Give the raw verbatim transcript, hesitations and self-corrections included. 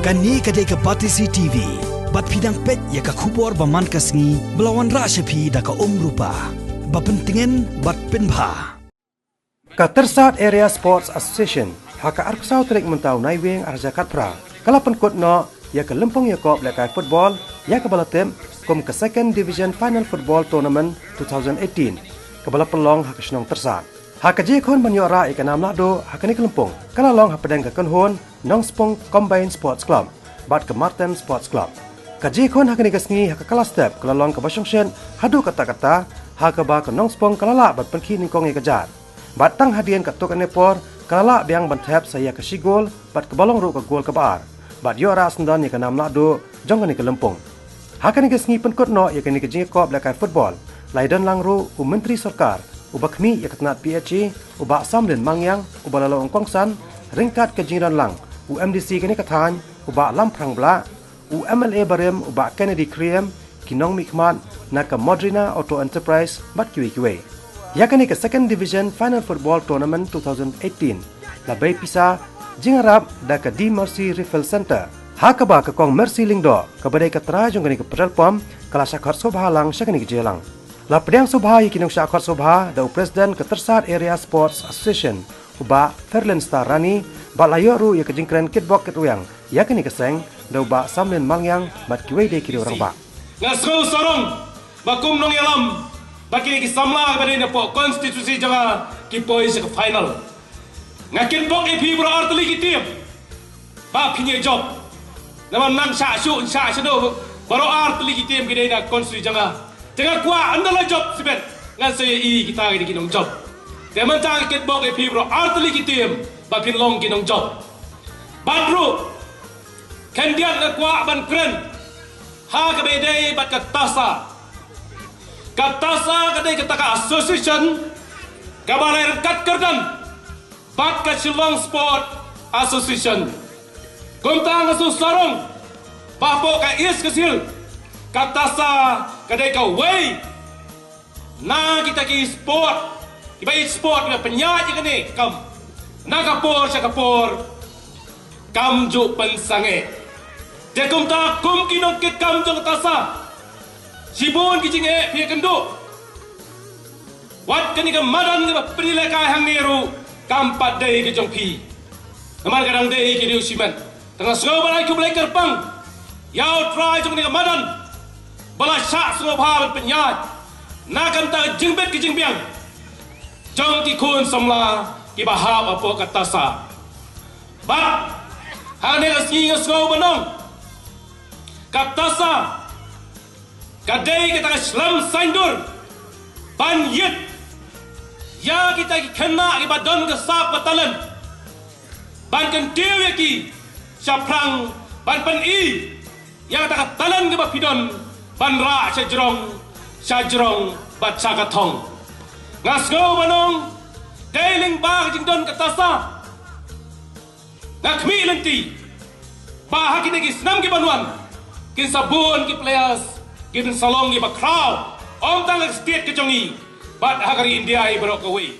Kane ka dei ka Batesi T V. Bad phi dang peit ïa ka khubor ba man ka sngi ba la wanrah sha phi da ka Umrupa. Ba pyntngen bad pynbha. Ka Tyrsad Area Sports Association ha ka arphew saw tarik mynta u Naiwieng arhajar khatphra ka la pynkut noh ïa ka lympung ïakob lehkai football ïa kaba la tip kum ka Second Division Final Football Tournament two thousand eighteen kaba la pynlong ha ka shnong Tyrsad. Ha ka jingkhun ban ïoh rah ïa ka nam lahduh ha kane ka lympung ka la long hapdeng ka kynhun Nongspung Combined Sports Club bad ka Marten Sports Club. Ka jingkhun ha kane ka sngi ha ka kala step ka la long kaba shongshit haduh katta katta ha kaba ka Nongspung ka la lah ban pynkhih nyngkong ïa ka jar. Bad tang hadien katto katne por ka la lah biang ban thep sa ïa ka shi gol bad kaba long ruh ka gol kaba ar. Bad ïoh rah syndon ïa ka nam lahduh jong kane ka lympung. Ha kane ka sngi pynkut noh ïa kane ka jingïakob lehkai football la ïadon lang ruh u Myntri Sorkar uba khmih ïa ka tnat P H E, u Bah Samlin Malngiang, uba la long u kongsan ryngkat ka jingdon lang u M D C kane ka thaiñ, u Bah Lamphrang Blah, u M L A barim u Bah Kennedy Khriem, ki nongmihkhmat na ka Modrina Auto Enterprise bad kiwei kiwei. Ïa kane ka Second Division Final Football Tournament two thousand eighteen la bei pisa jingïarap da ka D Mercy Refill Center. Ha kaba ka Kong Mercy Lyngdoh kaba dei ka trai jong kane ka petrol pump ka la shah khot sngewbha lang sha kane ka jingïalang. La pdiang sngewbha ïa ki nongshah khot sngewbha da u President ka Tyrsad Area Sports Association, u Bah Ferlin Star Rani, bad la ïoh ruh ïa ka jingkren kitbok kitrwiang ïa kane ka seng da u Bah Samlin Malngiang bad kiwei de ki riew rangbah. Nga sngew sarong ba kum nongïalam ba kine ki samla ba dei na poh constituency jong nga ki poi sha ka final. Nga kitbok ïa phi baroh artylli ki team ba phin ïa jop. Namar nang shah shuh shah shano baroh artylli ki team ki dei na constituency jong nga. Te nga kwah ynda la jop shibit ngan sa ïohi kita ki dei ki nongjop. Te mynta nga kitbok ïa phi baroh artylli ki team ba phin long ki nongjop. Bad ruh khyndiat nga kwah ban kren ha kaba ïadei bad ka TASA. Ka TASA ka dei kata ka association kaba la ryngkat kyrdan bad ka Shillong Sport Association. Kumta nga sngewsarong ba hapoh ka East Khasi Hills ka TASA ka dei kawei na kita ki sport, kiba ïeit sport, kiba pynïaid ïa kane ka kam na ka por sha ka por. Kam ju pynsangeh. Te kumta kum ki nongkitkam jong ka TASA, shibun ki jingeh phi ïakynduh. Wat kane ka madan kaba pynïalehkai hangne ruh kam pat dei ka jong phi. Namar ka dang dei ka riew shimet. Te nga sngew ban ai khublei kyrpang ïa u trai jong kane ka madan ba la shah sngewbha ban pynïaid na ka bynta ka jingbit ka jingbiang jong ki khun samla kiba hap hapoh ka TASA. Bad ha kane ka sngi nga sngew ban ong ka TASA ka dei kata ka shlem saiñdur ban ïit ïa kita ki khynnah kiba don ka sap ka talent, ban kyntiew ïa ki shaphrang, ban pyni ïa kata ka talent kaba phi don ban rah sha jrong sha jrong bad sha ka thong. Nga sngew ban ong dei lyngba ka jingdon ka TASA. Nga khmih lynti ba ha kine ki snem kiban wan kin sa bun ki players kiban sa long kiba khraw, ym tang ha ka state ka jong ngi bad ha ka ri India hi baroh kawei.